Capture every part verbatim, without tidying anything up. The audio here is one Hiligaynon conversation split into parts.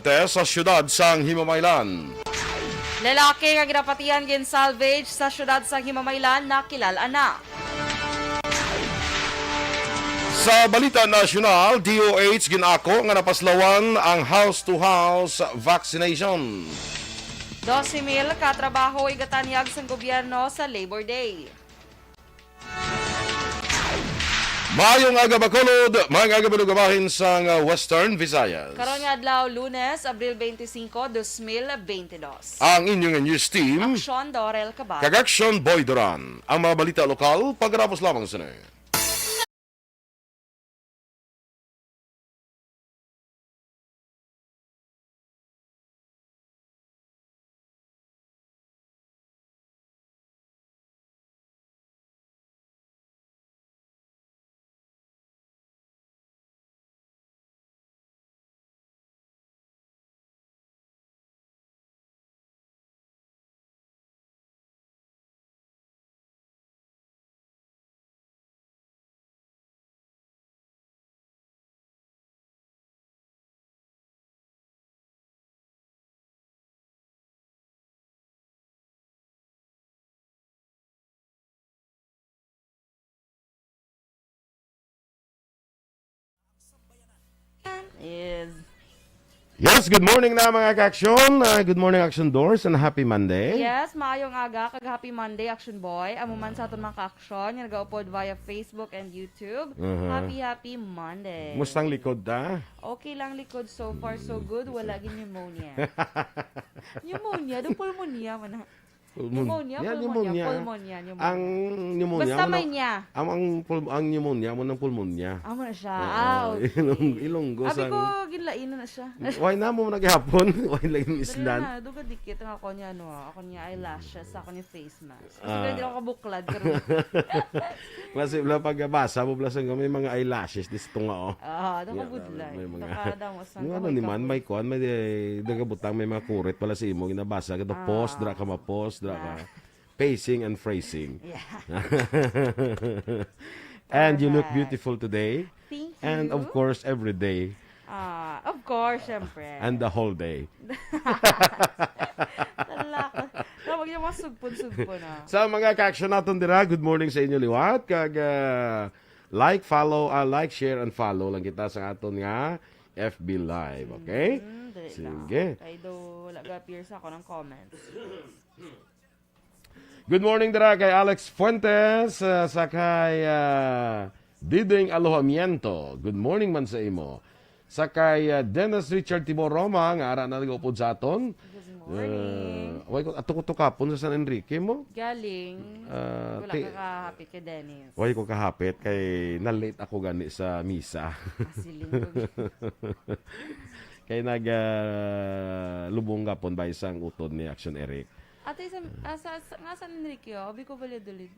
sa siyudad sang Himamaylan. Lalaki nga ginapatihan gin-salvage sa siyudad sang Himamaylan, nakilal-an na. Sa balita nasyonal, D O H gin-ako nga napaslawan ang house-to-house vaccination. Dose mil ka trabaho igatanyag sang gobyerno sa Labor Day. Maayong aga, Bacolod. Maayong aga, Balugabahin sang, uh, Western Visayas. Karon nga adlaw, Lunes, Abril twenty-five, dos mil twenty-two. Ang inyong news team, Aksyon Dorel Cabal. Kag Aksyon Boy Duran. Ang mga balita lokal, pagkatapos lamang sini. Is Yes, good morning na, mga ka-aksyon. Ah, good morning, Action Doors, and happy Monday. Yes, maayong aga kag happy Monday, Action Boy. Amo man sa aton mga ka-aksyon nga nagaupod via Facebook and YouTube. Aha. Happy, happy Monday. Mustang likod ta? Okay lang likod, so far so good. Wala gid pneumonia. Pneumonia, do pulmonia man na. Pulmon-, Pneumonia, yeah, pulmonia, pneumonia. Pulmonia, pneumonia. Ang pneumonia, Basta amo na, may niya. Ang, ang pul-, ang pneumonia, amo ng pulmonya. Amo na siya. Oo, Ah, okay. Ilonggo Abi sang ko, ginlainan na siya. Why na mo naghapon? Why lang yung Dali islan? na, dugay dikit ang ako niya, ano, ako niya eyelashes, ako niya face mask. Kasi Ah. Pwede ako kabuklad, pero Kasi wala pag basa mo, bala sang may mga eyelashes, dis tunga, oh. Ah, Yeah, nakabudlay. may mga Nakadamo sa Yung ano kamay-kamay. ni man, may kuan, may, eh, nagabutang, may mga kurit pala sa imo, ginabasa, kada Ah. pause, dra ka ma-pause, dra ka. Ah. Pacing and phrasing. Yeah. And you look Alright. beautiful today. Thank And of you. course, every day. Ah, of course, syempre. And the whole day. Talak. Tawag yung mga sugpon-sugpon, ah. Sa mga ka-action naton dira, good morning sa inyo liwat. Kag, ah, like, follow, ah, like, share, and follow lang kita sa aton nga F B Live, okay? Mm, dali lang. Sige. Kay do, wala ga-appear sa ako ng comments. Good morning dira kay Alex Fuentes, ah, sa kay, ah, Diding Alojamiento. Good morning man sa imo. Sa kay, ah, Dennis Richard Tibor Roma, nga ara na nag-upod sa aton. Good morning. Ah, way ko, ato ko to kapon sa San Enrique mo? Galing. Ah, Wala ti- ka kahapit kay Dennis. Way ko kahapit kay na-late ako gani sa misa. Ah, siling ko. Kay nag, ah, lubong gapon ba isang utod ni Action Eric. Ate, sa, ah, sa, sa, nga San Enrique, oh, abi ko Valladolid.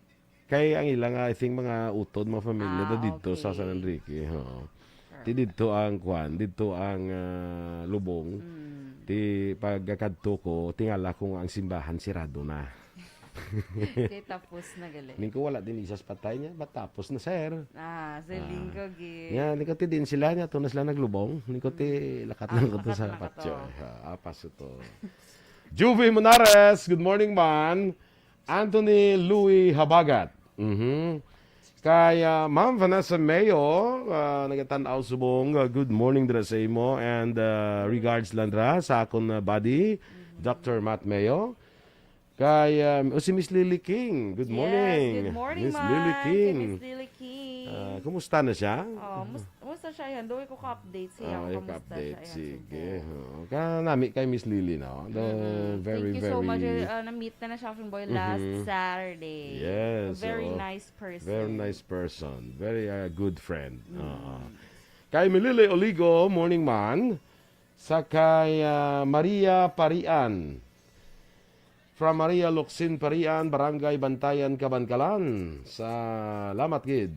Kay ang ilang, I think, mga utod, mga pamilya Ah, na didto sa okay. San Enrique, oo. Sure. Ti didto ang kwan, didto ang, ah, lubong. Mm. Ti pagkadto ko, tingala ko nga ang simbahan sirado na. Kay tapos na gali. Ning ko wala din isas patay niya, ba tapos na, sir? Ah, sa Ah. linggo, gi. Nya, ning ko ti din sila niya, to na sila naglubong. Ning ko ti Mm. lakat Ah, lang ko to lakat sa lang ka patio. to. Ah, apas ito. Juvie Monares, good morning, man. Anthony Louis Habagat. Mhm. Kay, ah, Ma'am Vanessa Mayo, ah, nagatan-aw subong, ah, good morning dira sa imo, and, ah, regards lang dira sa akon, ah, buddy, Doctor Matt Mayo. Kay, ah, o si Miss Lily King, good Yes, morning, good morning, Miss Lily ma'am. Kay King. Miss Lily King. Ah, kumusta na siya? Oh, mus-, Kumusta siya yan? Doy ko ka-update siya. Ah, Kumusta ka-update. Siya yan? Sige. Subo. Oo. Ka nami kay Miss Lily, no? The Mm-mm. very, Thank you so very much. Uh, na-meet na na siya, Action Boy, last Mhm. Saturday. Yes, A very oo. nice person. Very nice person. Very, uh, good friend. Mm. Oo. Kay Milili Oligo, morning man. Sa kay, uh, Maria Parian. From Maria Locsin Parian, Barangay Bantayan, Kabankalan. Salamat gid.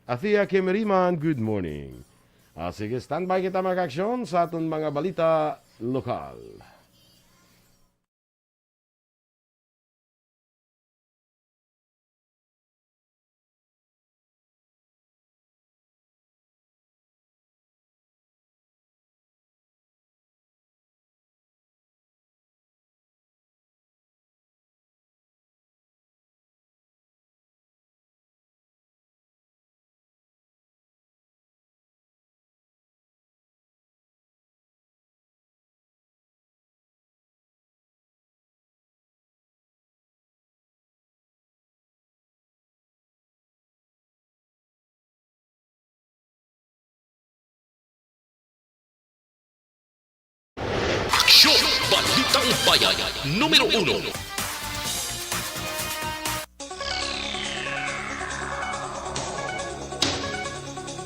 Athea Kimiriman, good morning. Ah, sige, standby kita, mga ka-aksyon, sa aton mga balita lokal. Radyo Balitang Bayan, numero uno.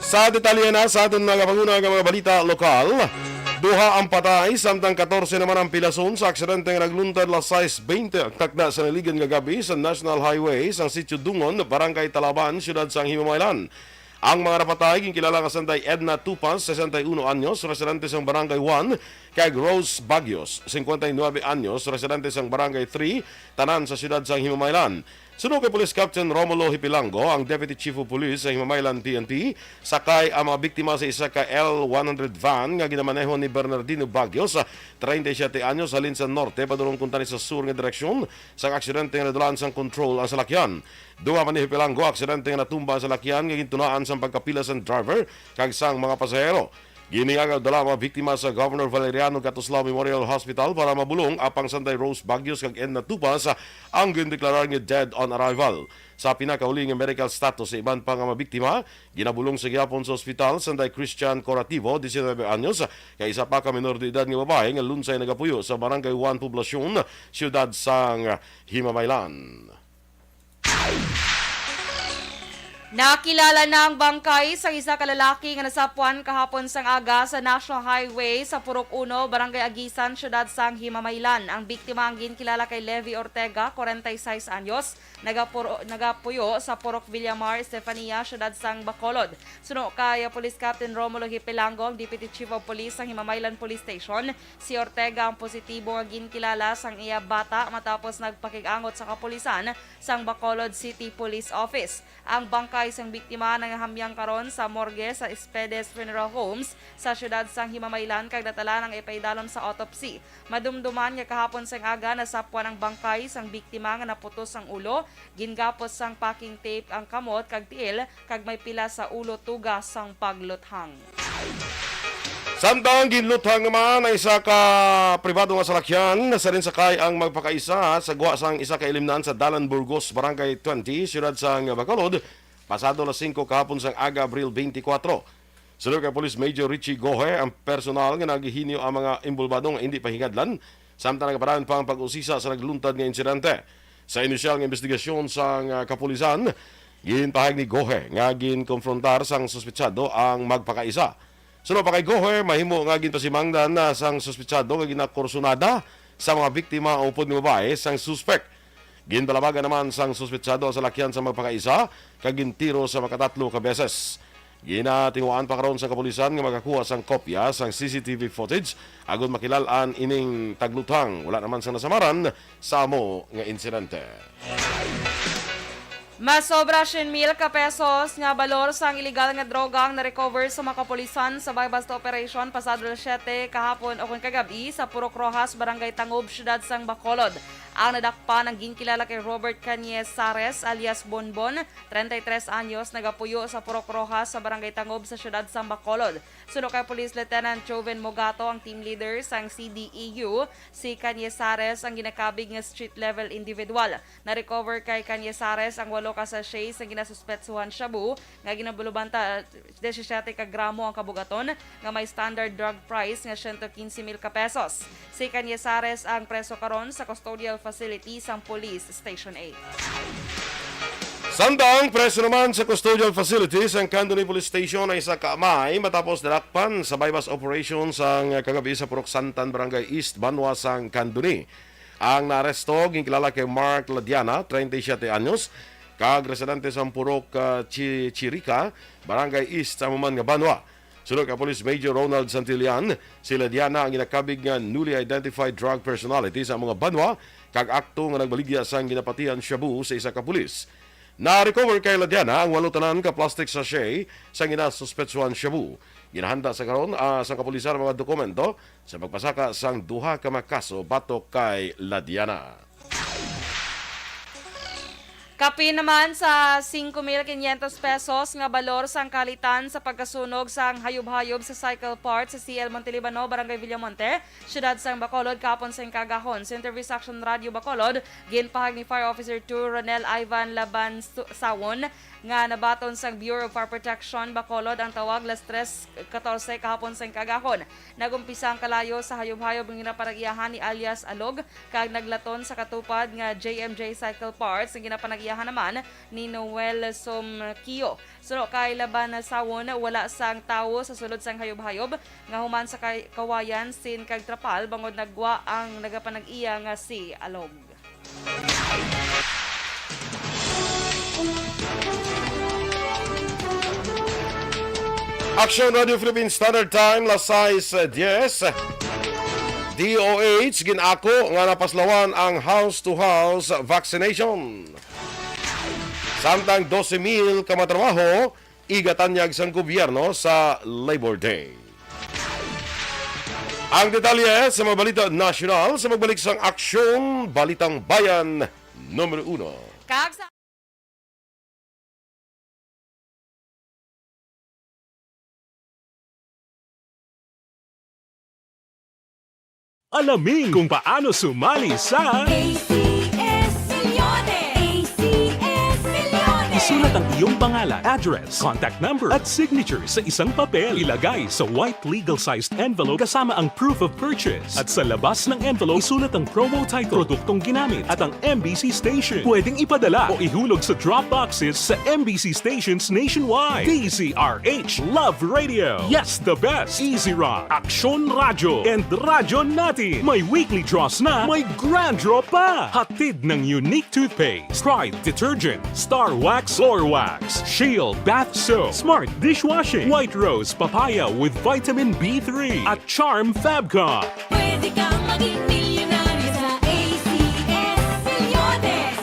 Sa detalye na sa aton nagapanguna nga mga balita lokal, duha ang patay, samtang katorse naman ang pilason sa aksidente nga nagluntad las sais bente ang takna sa naligan nga gab-i sa National Highway sa Sitio Dungon, Barangay Talaban, Siyudad sang Himamaylan. Ang mga napatay ginkilala nga sanday Edna Tupas, sesenta y uno anyos, residente sang Barangay one, kag Rose Bagios, singkwenta y nuebe anyos, residente sang Barangay three, tanan sa siyudad sang Himamaylan. Suno kay Police Captain Romulo Hipilango, ang Deputy Chief of Police sa Himamaylan P N P, sakay ang mga biktima sa isa ka L one hundred van nga ginamaneho ni Bernardino Bagios, treinta y siete anyos, halin sa norte padulong kuntani sa sur nga direksyon. Sang aksidente nga nadulaan sang kontrol ang salakyan. Duha man ni Hipilango, aksidente nga natumba ang salakyan nga gintunaan sang pagkapila sang driver kag sang mga pasahero. Gini nga dala ang mga biktima sa Governor Valeriano Gatuslao Memorial Hospital para mabulong, apang sanday Rose Bagios kag Edna Tupas ang gindeklarar nga dead on arrival. Sa pinakauli nga medical status sa iban pa nga mga biktima, ginabulong sa gihapon sa ospital sanday Christian Corativo, diecinuebe anyos, kag isa pa ka menor de edad nga babae nga lunsay nagapuyo sa Barangay one Poblacion, siyudad sang Himamaylan. Nakilala na ang bangkay sang isa ka lalaki nga nasapwan kahapon sang aga sa National Highway sa Purok Uno, Barangay Aguisan, siyudad sang Himamaylan. Ang biktima ang ginkilala kay Levi Ortega, kwarenta y seis anyos, nagapuro-, nagapuyo sa Purok Villamar, Estefania, siyudad sang Bacolod. Suno kay Police Captain Romulo Hipilango, ang Deputy Chief of Police sang Himamaylan Police Station, si Ortega ang positibo nga ginkilala sang iya bata matapos nagpakig-angot sa kapulisan sang Bacolod City Police Office. Ang bangkay sang biktima nangahamyang karon sa morgue sa Espedes Funeral Homes sa siyudad sang Himamaylan kag natalaan ang ipaidalom sa autopsy. Madumduman nga kahapon sang aga nasapwan ang bangkay sang biktima nga naputos ang ulo, gingapos sang packing tape ang kamot kag tiil, kag may pila sa ulo tuga sang pagluthang. Samtang ginluthang naman ang isa ka pribado nga salakyan, sa diin sakay ang magpakaisa sa gwa sang isa ka ilimnan sa Dalan Burgos, Barangay twenty, siyudad sang Bacolod, pasado las singko kahapon sang aga, Abril twenty-four. Suno kay Police Major Richie Gohe, ang personal nga naghinyo ang mga involbado nga indi pahingadlan, samtang nagapadayon pa ang pag-usisa sa nagluntad nga insidente. Sa inisyal nga investigasyon sang, ah, kapulisan, ginpahayag ni Gohe nga ginkonfrontar sang suspetsado ang magpakaisa. Suno pa kay Gohe, mahimo nga ginpasimangdan na sang suspetsado nga ginakursunada sa mga biktima ang upod nga babae sang suspek. Ginpalabagan naman sang suspetsado ang salakyan sa magpakaisa kag gintiro sa makatatlo ka beses. Ginatinguhaan pa karon sa kapulisan nga makakuha sang kopya sang C C T V footage agod makilal-an ining tagluthang. Wala naman sang nasamaran sa amo nga insidente. Masobra siyam mil ka pesos nga balor sang iligal nga droga ang na-recover sa mga kapulisan sa buy-bust operation pasado alas siyete kahapon o kon kagab-i sa Purok Rojas, Barangay Tangob, siyudad sang Bacolod. Ang nadakpan ang ginkilala kay Robert Cañizares alias Bonbon, treinta y tres anyos, nagapuyo sa Purok Rojas sa Barangay Tangob sa siyudad sang Bacolod. Suno kay Police Lieutenant Joven Mogato, ang team leader sang C D E U, si Cañizares ang ginakabig nga street level individual. Na-recover kay Cañizares ang walo ka sachet sa ginasuspetsuhan shabu nga ginabalubanta disisyete ka gramo ang kabugaton, nga may standard drug price nga siyento quince mil ka pesos. Si Cañizares ang preso karon sa custodial facility sang Police Station eight. Samtang preso naman sa custodial facility sang Candoni Police Station ang isa ka amay matapos nadakpan sa buy-bust operation sang kagab-i sa Purok Santan, Barangay East, banwa sang Candoni. Ang naaresto ginkilala kay Mark Ladiana, treinta y siete anyos, kag residente sa Purok, ah, Chi-, Chirica, Barangay East, sa amo man nga banwa. Suno kay Police Major Ronald Santillan, si Ladiana ang ginakabig nga newly identified drug personality sa amo nga banwa, kag akto nga nagbaligya sang ginapatihan shabu sa isa ka pulis. Na-recover kay Ladiana ang walo tanan ka plastic sachet sang ginasuspetsuhan shabu. Ginahanda sa karon, ah, sang kapulisan ang mga dokumento sa pagpasaka sang duha ka mga kaso batok kay Ladiana. Kapin naman sa singko mil quinientos pesos nga balor sang kalitan sa pagkasunog sang hayop-hayop sa cycle part sa C L Montelibano, Barangay Villamonte, siyudad sang Bacolod, kahapon sang kaagahon. Sa interview sa Action Radio Bacolod, ginpahayag ni Fire Officer two Ronel Ivan Laban Su-, Sawon Nga nabaton sang Bureau of Fire Protection, Bacolod ang tawag las tres katorse kahapon sang kaagahon. Nag-umpisa ang kalayo sa hayop-hayop nga ginapanag-iyahan ni alias Alog kag naglaton sa katupad nga J M J Cycle Parts nga ginapanag-iyahan naman ni Noel Somkio. Suno kay Laban Sawon, wala sang tawo sa sulod sang hayop-hayop nga human sa kay-, kawayan, sin kag trapal bangod nagwa ang nagapanag-iya nga si Alog. Aksyon Radio Philippine Standard Time, las sais diez. D O H gin-ako nga napaslawan ang house-to-house vaccination. Samtang dose mil ka mga trabaho igatanyag sang gobyerno sa Labor Day. Ang detalye sa mga balita nasyonal sa pagbalik sang Aksyon Balitang Bayan numero uno. Kag sa Alamin kung paano sumali sa A C S Millones. A C S Millones. Isulat ang iyong pangalan, address, contact number, at signature sa isang papel. Ilagay sa white legal-sized envelope kasama ang proof of purchase. At sa labas ng envelope, isulat ang promo title, produktong ginamit, at ang M B C station. Pwedeng ipadala o ihulog sa drop boxes sa M B C stations nationwide. D Z R H Love Radio. Yes, the best. Easy Rock, Aksyon Radyo, and Radyo Natin. May weekly draws na, may grand draw pa. Hatid ng Unique Toothpaste, Pride Detergent, Star Wax Floor Wax, Shield Bath Soap, Smart Dishwashing, White Rose Papaya with Vitamin B three, at Charm Fabcon. Pwede kang maging milyonaryo sa A C S Millones.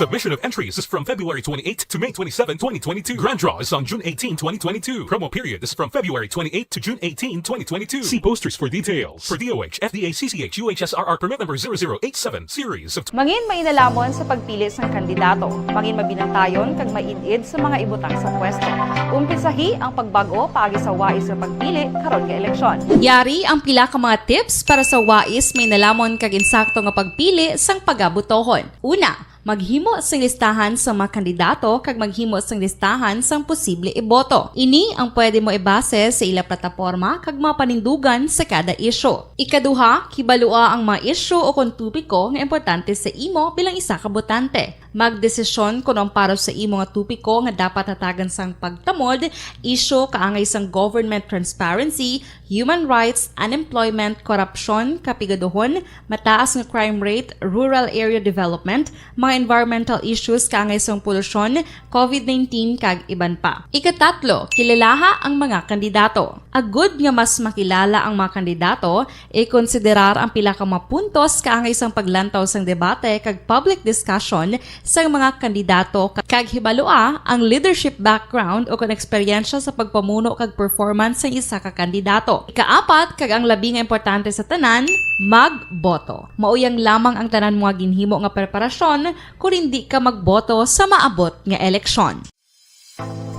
Submission of entries is from February twenty-eight to May twenty-seven, twenty twenty-two. Grand draw is on June eighteen, twenty twenty-two. Promo period is from February twenty-eight to June eighteen, twenty twenty-two. See posters for details. For D O H, F D A, C C H, U H S R R permit number zero zero eight seven series of Mangin mainalhamon sa pagpili sang kandidato. Mangin mabinantayon kag maid-id sa mga ibutang sa pwesto. Umpisahi ang pagbag-o paagi sa wais nga pagpili karon nga eleksyon. Yari ang pila ka mga tips para sa wais, mainalhamon kag insakto nga pagpili sang pagabotohon. Una, maghimo sing listahan sa mga kandidato kag maghimo sing listahan sang posible iboto. Ini ang pwede mo ibase sa ila plataporma kag mga panindugan sa kada isyu. Ikaduha, kibalua ang mga isyu o kon topiko nga importante sa imo bilang isa ka botante. Magdesisyon kon ang para sa imo nga topiko nga dapat hatagan sang pagtamod, isyu kaangay sang government transparency, human rights, unemployment, korupsyon, kapigaduhon, mataas nga crime rate, rural area development, mga environmental issues kaangay sang polusyon, covid nineteen, kag iban pa. Ikatatlo, kilalaha ang mga kandidato. Agud nga mas makilala ang mga kandidato, ikonsiderar ang pila ka mga puntos kaangay sang paglantaw sang debate kag public discussion sang mga kandidato, ka-, kag hibalua ang leadership background o kon eksperyensya sa pagpamuno kag performance sang isa ka kandidato. Ikaapat, kag ang labi nga importante sa tanan, magboto. Mauyang lamang ang tanan mo nga ginhimo nga preparasyon kon indi ka magboto sa maabot nga eleksyon.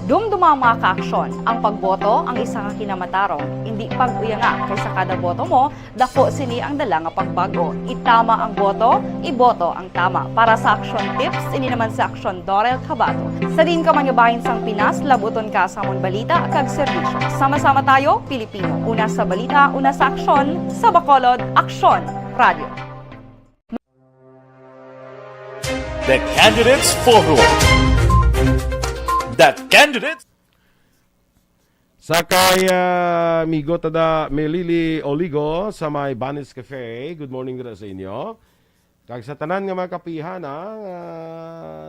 Dumduma, mga ka-aksyon, ang pagboto ang isa ka kinamatarong. Indi pag-uyanga, kay sa kada boto mo, daku sini ang dala nga pagbag-o. Itama ang boto, iboto ang tama. Para sa Aksyon Tips, ini naman si Aksyon Dorel Cabato. Sa diin ka man nga bahin sang Pinas, labuton ka sa amon balita kag serbisyo. Sama-sama tayo, Pilipino. Una sa balita, una sa aksyon, sa Bacolod, Aksyon Radio. The Candidates Forum. The Candidates. Sa kay, ah, amigo ta da Melili Oligo sa may Banis Cafe. Good morning dira sa inyo. Kag sa tanan nga mga kapihan, ah, nga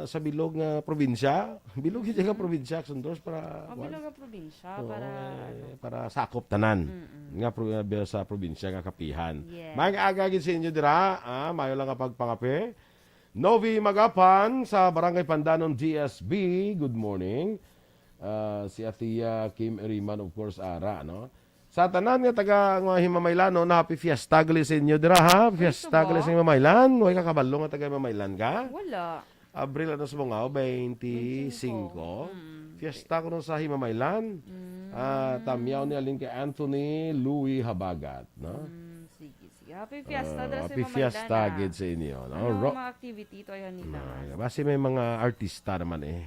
sa bilog nga probinsya. Bilog gyud nga probinsya, Aksyon Dos, para, ah, bilog nga probinsya, oo, para, eh, ano, para sakop tanan. Mm-mm. Nga pro-, ah, sa probinsya nga kapihan. Yes. Maayong aga gid sa inyo dira, ah, maayo lang nga pagpangape. Novi Magapan sa Barangay Pandanon, D S B. Good morning. Ah, si Atia Kim Eriman, of course, ara, no? Sa tanan nga taga, nga Himamaylanon, na happy fiesta gali sa inyo dira, ha? Ay, fiesta gali sa Himamaylan. Way ka kabalo nga taga Himamaylan ka? Wala. Abril, ano sa mga, twenty-five? Twenty-five. Mm. Fiesta ko nun sa Himamaylan. Mm. Ah, tamyaw ni Aling kay Anthony Louis Habagat, no? Mm, sige, sige. Happy fiesta, ah, dira sa Himamaylan, ah. Happy fiesta gid sa inyo, no? Ano ang mga activity to, ayun, nila? Ah, basi may mga artista naman, eh.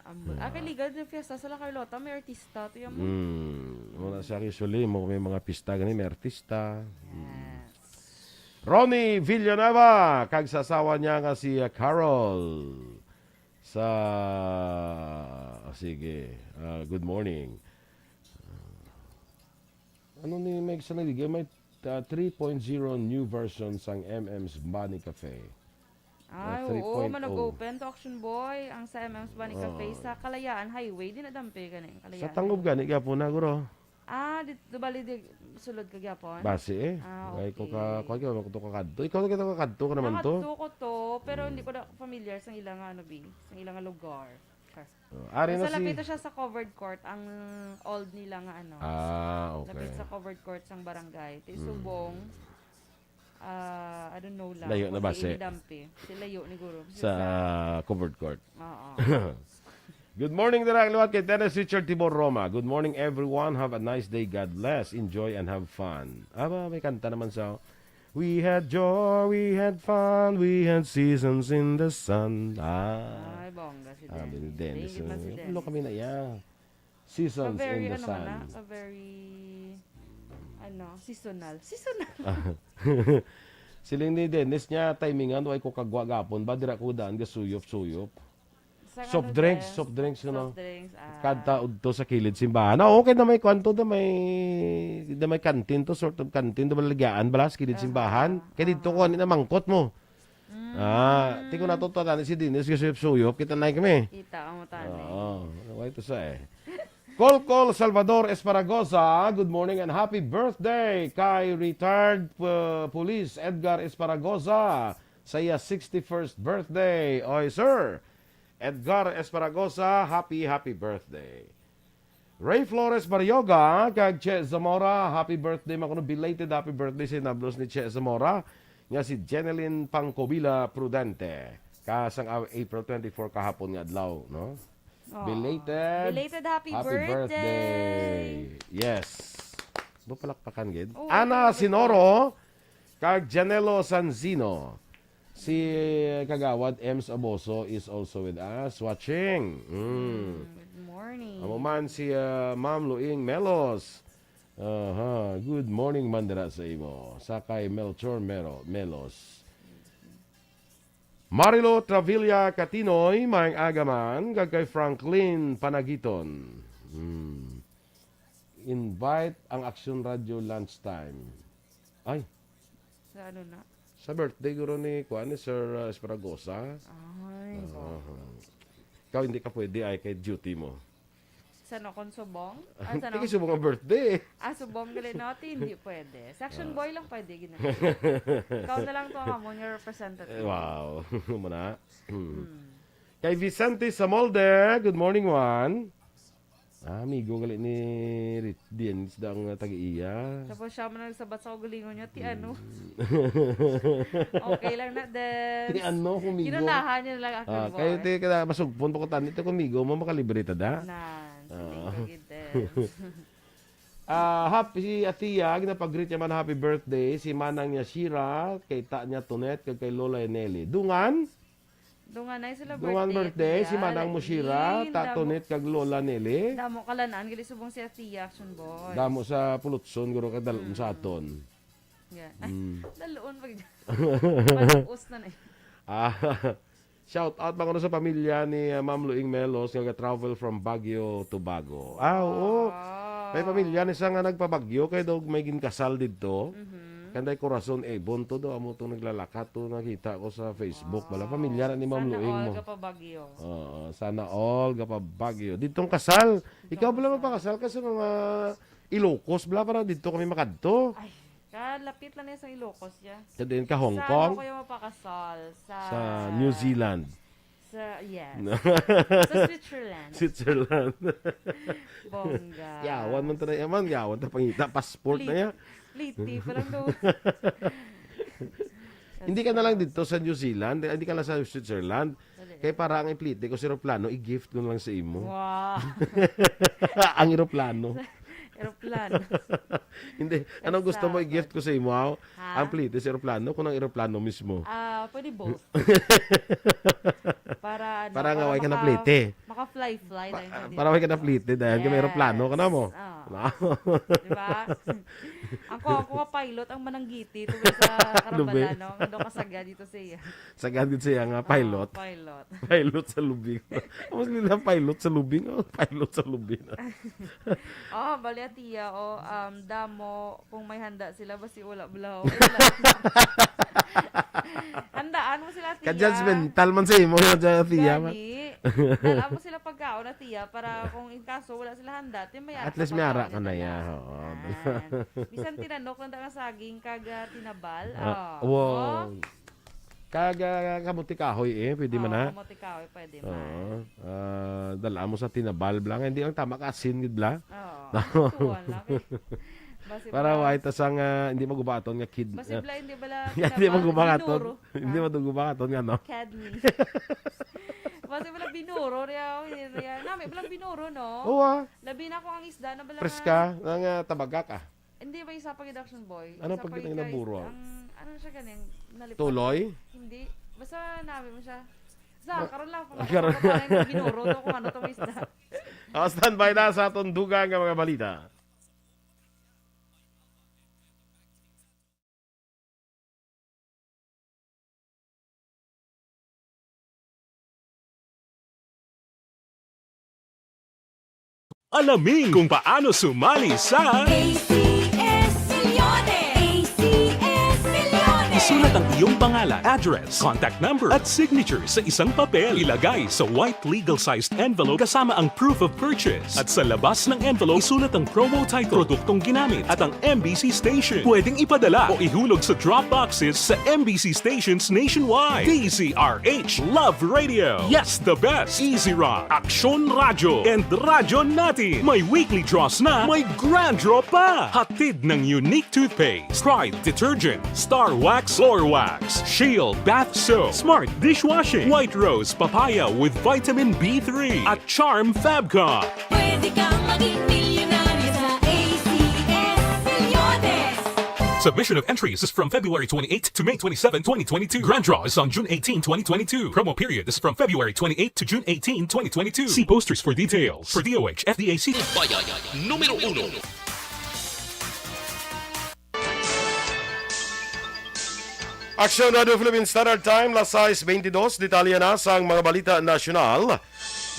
Ambot. Ah, kay Liga de Fiesta sa La Carlota, may artista to yan. Mm. Wala siya usually, mo may mga pista gani, may artista. Mm. Yes. Ronnie Villanueva, kag sa asawa niya nga si, ah, Carol. Sa, ah, sige, ah, good morning. Ah, ano ni Meg sa naligay? May, ah, three point zero new version sang M M's Bunny Cafe. Ay, Ah, oo, three point oh. Manag-open to, Action Boy, ang sa M M's Bunny Cafe Oo. sa Kalayaan Highway. Di na dampi gani ang Sa Kalayaan Tangob Highway. gani, gapon na, guro. Ah, di, di bali di sulod ka gyapon? Basi eh. Ah, Ay, ko ka, okay. Kuwan ka, ko ka kadto. Ikaw na kita ka kadto ka naman to. Nakadto ko to, pero hindi ko na familiar sa ilang ano, bi, sa ilang lugar. Char. Oh, ari na Basta si lapit siya sa covered court, ang old nila nga ano. Ah, okay. Lapit sa covered court sang barangay. Ti Mm. Subong, ah, I don't know lang Layo na kung ba diin si ni Dampi. Si layo ni Guro. Si Sa sa covered court. Oo. Good morning, dira liwat kay Dennis Richard Tibor Roma. Good morning, everyone. Have a nice day. God bless. Enjoy and have fun. Aba, may kanta naman sa We had joy, we had fun, we had seasons in the sun. Ah. Ay, bongga si Ah, Dennis. Dennis. Thank you pa si Dennis. Ano kami na iya? Seasons Ka-very, in the ano man sun. na? Ka-very, ano, seasonal. Seasonal. Siling ni Dennis niya, timingan, way ko kagwa gapon ba? Dira ko daan, ga suyop-suyop. Sa Soft ano, drinks, Des? soft drinks, ano? Soft drinks, ah. Kadta udto sa kilid simbahan. Ah, okay na may kwanto, da may, da may canteen to, sort of canteen, da may lagian, bala, sa kilid Aha. simbahan. Kay dito Aha. ko, ano na, mangkot mo. Mm. Ah, ti ko natutuwa tani si Dennis, kasi suyop, kita na kami. Kita ang mata na eh. Oo, way to sa eh. Call, call, Salvador Esparagosa, good morning and happy birthday kay retired, uh, Police Edgar Esparagosa sa iya sixty-first birthday. Oy, sir. Edgar Esparagosa, happy, happy birthday. Ray Flores Barrioga kag Che Zamora, happy birthday, makuno belated happy birthday sa inablos ni Che Zamora nga si Jeneline Pangcobila Prudente. Ka sang, ah, April twenty-four kahapon nga adlaw, no? Aw. Belated Belated happy happy birthday. birthday. Yes. Bupalakpakan gid. Oo, Ana happy birthday. Sinoro, kag Janelo Sanzino. Si Kagawad Ems Aboso is also with us, watching. Mm. Mm, good morning. Amo man si, ah, Ma'am Luing Melos. Aha, good morning man dira sa imo. Sa kay Melchor Mero, Melos. Marilo Travilla Catinoy, maayong aga man, kag kay Franklin Panagiton. Hmm. Invite ang Action Radio lunchtime. Ay, Sa ano na? sa birthday guro ni, kuan, ni Sir, uh, Esparagosa. Ay, Ah. wow. Ikaw, hindi ka pwede ay kay duty mo. Sa no, kung subong? Ah, Ah, sa no? Hindi subong ang birthday. Ah, subong gali, no? Ti, hindi pwede. Sa Action Ah. Boy lang pwede, gina-, ikaw na lang to ang amon nga representative. Eh, wow. Muna. Hmm. Hmm. Kay Vicente Samolde, good morning, Juan. Ah, amigo gali ni Rit-, Dian, isda ang tag-iya. Tapos siya man nagsabat sa kaugalingon niya, ti ano? Hmm. Okay lang na, Debs. Ti ano, kumigo? Ginunahan niya na lang ako, Ah, kayo, boy. Ti, kada masugpon pa ko tani, ti kumigo mo, makalibre ta da. Nan, sa Ah. tingog, Debs. Ah, happy si Atia, ginapag-greet niya man, happy birthday. Si Manang niya, Shira, kay ta niya, Tonet, kag kay Lola Nelly. Dungan? Dunganay sila Dungan birthday, birthday, si Atia, Manang mo, Shira, Lain, ta damo. Tonet, kag Lola Nelly. Damo kalanaan, gali subong si Atia, Action Boy. Damo sa pulutson, guro, kadalon sa Mm. aton. Yeah. Mm. Daloon pag Malapos na na eh. Ah, shout out, mga, ano, sa pamilya ni, ah, Ma'am Luing Melos nga ga-travel from Baguio to Bago. Ah, oo. Wow. May pamilya ni siya nga nagpabagyo kay daw may ginkasal didto. Mhm. Kanday Corazon Ebon to daw, amo tong naglalakat to, nakita ko sa Facebook. Bala, Wow. pamilya na ni Ma'am Sana Luing all mo. Gapabagyo. Oo, sana all gapabagyo. Didtong kasal. Didtong Ikaw bala kasal. Mapakasal ka sa mga Ilocos, bala, para didto kami makadto. Ay, kalapit lang niya sa Ilocos, ya. Sa diin ka, Hong Sa Kong? ano kayo mapakasal? Sa Sa New Zealand. Sa, yes. Sa Switzerland. Switzerland. Bongga. Yawan man to na yaman, yawan ta pangita, passport na Liti. ya. Liti pa lang doon. Hindi ka na lang dito sa New Zealand, hindi ka lang sa Switzerland. Dali. Kay para ang plite ko sa eroplano, i-gift ko na lang sa imo. Wow. Ang eroplano. Eroplano. Hindi. Anong gusto mo Basta, i-gift ko sa imo, aw? Ha? Ang plite sa eroplano, kung ang eroplano mismo? Ah, pwede both. Para, ano, Para nga para way ka na maka-, plite. Maka-fly-fly Pa-, tayo sa para may dito. Kanapliti, dahil kay may eroplano ka na mo. Yes. Ah. Di ba? Ang kuha ko nga pilot, ang mananggiti, tungkol sa Lubing. Karabala, no? Ang daw kasagad dito siya. Sagad gid siya nga Ah, pilot. Pilot. Pilot sa lubing. Mas nila pilot sa lubing. Oh, pilot sa lubing. Oh, bali, Tia, oh, um, damo, kung may handa sila, basi wala, bla, wala. Handaan mo sila, Tia. Ka-judgmental man sa imo, Tia, man. Gani. Dala mo sila pagkaon na, Tia, para kung in kaso wala sila handa, ti may ara At least may ara pagkaon ka na, nila. Ya. Oo. Yan. Bisan tinanok lang nga saging kag, ah, tinabal. Ah, Oh. wow. Oh. Kag, ah, kamote kahoy, eh, pwede man Oo, na. Kamote kahoy, pwede man. Oo. Ah, dala mo sa tinabal, bla. Nga, hindi lang tama ka asin, gid, bla. Oo. Tuwan lang, eh. Basi Para blas. Why ta sang, ah, hindi magubaton nga kid-, Basi ah, bla, hindi bala hindi tinabal, magubaton. Binuro. Hindi Ah. magubaton nga, no? Kidney. Basi bala binuro, riya, oh, riya. Nami, bala binuro, no? Oo, ah. Labi na kung ang isda na bala Preska, nga nga, ah, tabagak, ah. Hindi ba isa pag-, Action Boy? Ano Isa pag pa yung ginaburo? Ang, ano siya ganing nalipad? Tuloy? Hindi. Basta nabi mo siya. Sa, Ma-, karon lang, kung Ah, karon. Ano yung binuro to, kung ano to, isda. Ah, standby na sa atong dugang nga mga balita. Alamin kung paano sumali sa A C S Millones! A C S Millones! Isulat ang iyong pangalan, address, contact number, at signature sa isang papel. Ilagay sa white legal-sized envelope kasama ang proof of purchase. At sa labas ng envelope, isulat ang promo title, produktong ginamit, at ang M B C station. Pwedeng ipadala o ihulog sa drop boxes sa M B C stations nationwide. D Z R H, Love Radio. Yes, the best. Easy Rock, Aksyon Radyo, and Radyo Natin. May weekly draws na, may grand draw pa. Hatid ng Unique Toothpaste, Pride Detergent, Star Wax Floor Wax, Shield Bath Soap, Smart Dishwashing, White Rose Papaya with Vitamin B three, at Charm Fabcon. Pwede kang maging milyonaryo sa A C S Millones. Submission of entries is from February twenty-eighth to May twenty-seven, twenty twenty-two. Grand draw is on June eighteen, twenty twenty-two. Promo period is from February twenty-eighth to June eighteen, twenty twenty-two. See posters for details. For D O H, F D A C. Bayan numero uno. Aksyon Radio Philippine Standard Time, las sais beintidos. Detalye na sang mga balita nasyonal.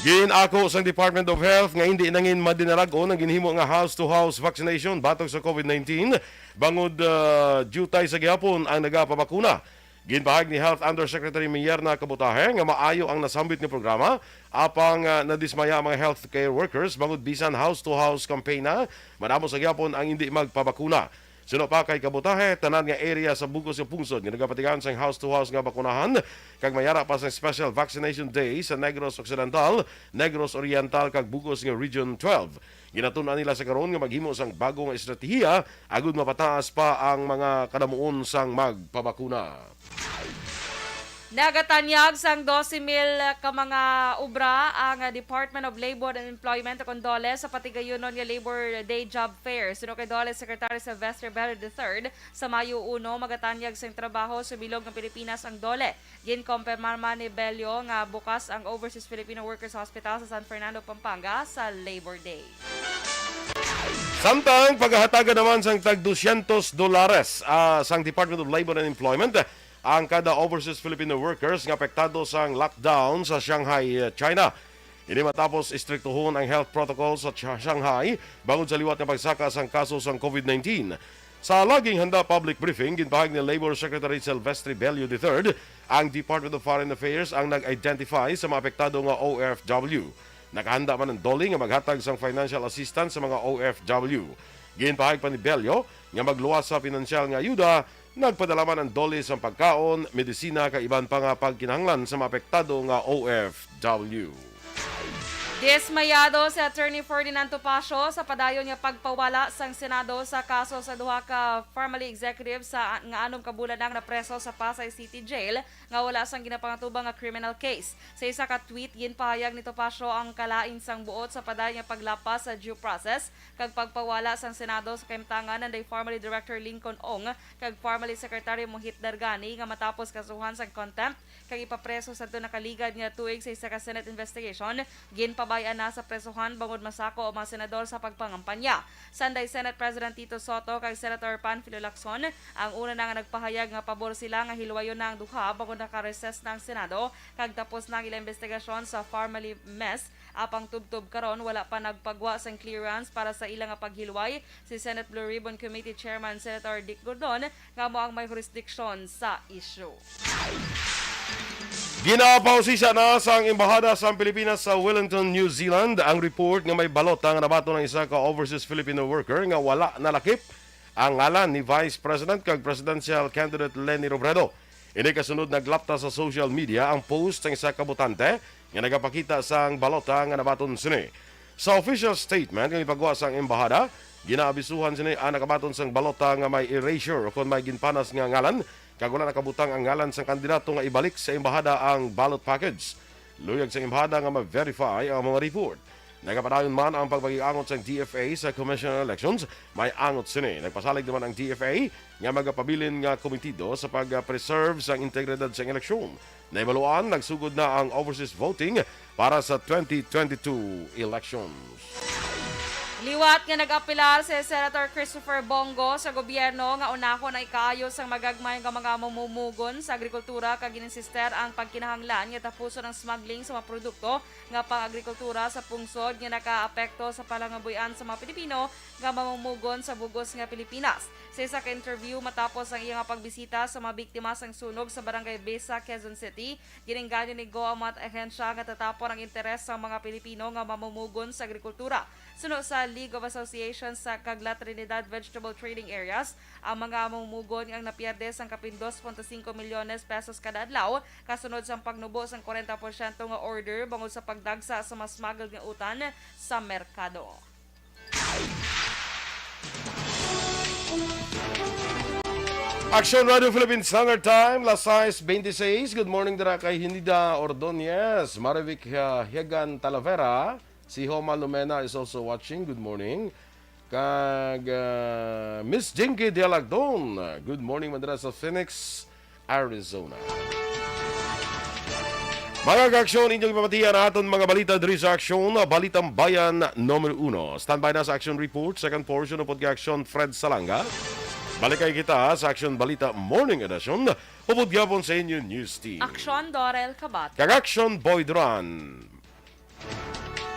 Gin-ako sang Department of Health nga indi nangin madinalagon ang ginhimo nga house-to-house vaccination batok sa COVID nineteen, bangod, ah, diutay sa gihapon ang nagapabakuna. Ginpahayag ni Health Undersecretary Mierna Kabutahe nga maayo ang nasambit nga programa, apang, ah, nadismaya ang mga healthcare workers bangod bisan house-to-house campaign na, madamo sa gihapon ang indi magpabakuna. Suno pa kay Kabutahe, tanan nga area sa bug-os nga pungsod nga nagapatigayon sang house-to-house nga bakunahan, kag may ara pa sang special vaccination day sa Negros Occidental, Negros Oriental, kag bug-os nga Region twelve. Ginatun-an nila sa karon nga maghimo sang bago nga estratehiya agud mapataas pa ang mga kadamuon sang magpabakuna. Nagatanyag sang dose mil ka mga obra ang Department of Labor and Employment, kon DOLE, sa patigayunon nga Labor Day Job Fair. Suno kay DOLE Secretary Sylvester Bello the third, sa Mayo uno, magatanyag sang trabaho sa bilog nga Pilipinas ang DOLE. Ginkompirmar man ni Bello nga bukas ang Overseas Filipino Workers Hospital sa San Fernando, Pampanga sa Labor Day. Samtang pagahatagan naman sang tag dusyentos dolares, ah, sang Department of Labor and Employment ang kada overseas Filipino workers nga apektado sang lockdown sa Shanghai, China. Ini matapos istriktuhon ang health protocol sa Ch-, Shanghai bangod sa liwat nga pagsaka sang kaso sang COVID nineteen. Sa laging handa public briefing, ginpahayag ni Labor Secretary Silvestre Bello the third, ang Department of Foreign Affairs ang nag-identify sa mga apektado nga O F W. Nakahanda man ang DOLE nga maghatag sang financial assistance sa mga O F W. Ginpahayag pa ni Bello nga magluwas sa pinansyal nga ayuda, nagpadala man ang DOLE sang pagkaon, medisina, kag iban pa nga pagkinahanglan sa mga apektado nga O F W. Dismayado si Attorney Ferdinand Topacio sa padayon nga pagpawala sang Senado sa kaso sa duha ka formerly executive sa nga anom ka bulan ang napreso sa Pasay City Jail nga wala sang ginapangatubang nga criminal case. Sa isa ka tweet, ginpahayag ni Topacio ang kalain sang buot sa padayon nga paglapas sa due process kag pagpawala sang Senado sa kahimtangan anday formerly Director Lincoln Ong kag formerly Secretary Mohit Dargani nga matapos kasuhan sang contempt kag ipapreso sadto nakaligad nga tuig sa isa ka Senate investigation. Ginpabay-an na sa presohan bangod masako ang mga senador sa pagpangampanya. Sanday Senate President Tito Soto kag Senator Panfilo Lacson ang una na nga nagpahayag nga pabor sila nga hilwayon na ang duha bangod naka-recess na ang Senado kag tapos na ang ilang investigasyon sa formerly mess. Apang tubtob karon, wala pa nagpagwa sang clearance para sa ila nga paghilway si Senate Blue Ribbon Committee Chairman Senator Dick Gordon nga amo ang may jurisdiction sa isyu. Ginapausisa na sang Embahada sang Pilipinas sa Wellington, New Zealand ang report nga may balota nga nabaton ang isa ka overseas Filipino worker nga wala nalakip ang ngalan ni Vice President kag presidential candidate Leni Robredo. Ini kasunod naglapta sa social media ang post sang isa ka botante nga nagapakita sang balota nga nabaton sini. Sa official statement nga gipagawa sang embahada, ginaabisuhan sini ang nakabaton sang balota nga may erasure o kon may ginpanas nga ngalan kag wala nakabutang ang ngalan sang kandidato nga ibalik sa embahada ang ballot package. Luyag sa embahada nga ma-verify ang mga report. Nagapadayon man ang pagpakiangot sang D F A sa Commission on Elections. May angot sini. Nagpasalig naman ang D F A nga magapabilin nga komitido sa pag-preserve sang integridad sang eleksyon. Nahibaluan, nagsugod na ang overseas voting para sa twenty twenty-two elections. Liwat nga nag-apelar si Senator Christopher Bong Go sa gobyerno nga unahon ang ikaayo sang magagmay nga mga mamumugon sa agrikultura kag gininsister ang pagkinahanglan nga tapuson ang smuggling sa mga produkto nga pang-agrikultura sa pungsod nga nakaapekto sa palangabuy-an sa mga Pilipino nga mamumugon sa bug-os nga Pilipinas. Sa isa ka interview matapos ang iya nga pagbisita sa mga biktima sang sunog sa Barangay Besa, Quezon City, ginengganyo ni Go ang mga ahensya nga tatapon ang interes sang mga Pilipino nga mamumugon sa agrikultura. Suno sa League of Associations sa kag La Trinidad Vegetable Trading Areas, ang mga mamumugon ang napierde sang kapin dos punto singko milyones pesos kada adlaw kasunod sang pagnubo sang kwarenta porsyento nga order bangod sa pagdagsa sa mga smuggled nga utan sa merkado. Aksyon Radio Philippine Standard Time, las sais veintiséis. Good morning dira kay Hinida Ordonez, Marivic, uh, Hiagan Talavera. Si Homa Lumena is also watching. Good morning. Kag uh, Miss Jinky Dialagdon, good morning man dira sa Phoenix, Arizona. Mga kaaksyon, inyong ipapatihan aton mga balita diri sa Aksyon, Balitang Bayan numero uno. Standby na sa Aksyon Report, second portion, upod kay Aksyon Fred Salanga. Balik kay kita sa Aksyon Balita Morning Edition, upod gyapon sa inyo news team. Aksyon Dorel Kabat. Kag Aksyon Boy Duran.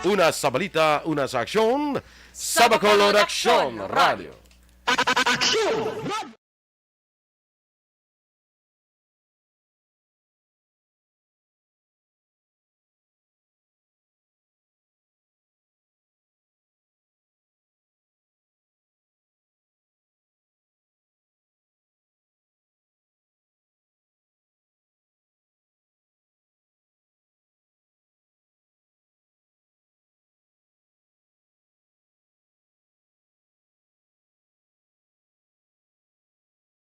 Una sa balita, una sa aksyon, sa Bacolod Aksyon Radio. Aksyon!